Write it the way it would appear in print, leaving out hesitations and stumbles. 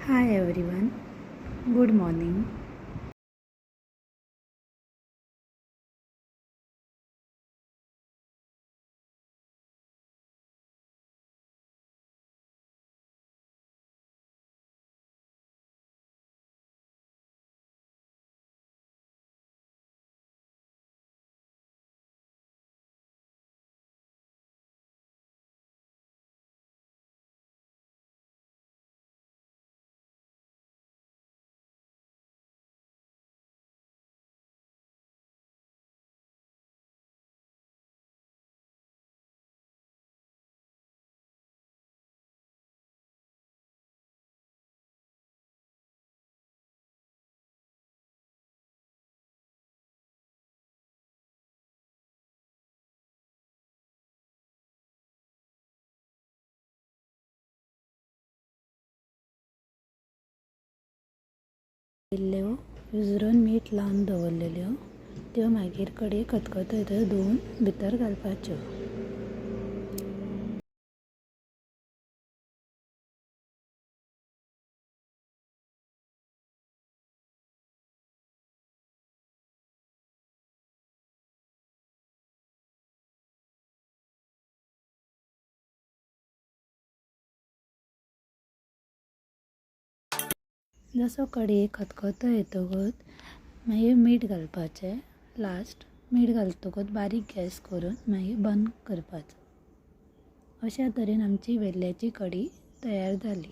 Hi everyone, good morning. इल्ल्यो उजरोवन मीठ लावन दवरलेल्यो त्यो मागीर कडी खतखतत धुवन भितर घालपाच्यो. जसो कडी खतखतो येतकच मागीर मीठ घालपाचें. लास्ट मीठ घालतकच बारीक गॅस करून मागीर बंद करपाचो. अशा तरेन आमची वेल्ल्याची कडी तयार जाली.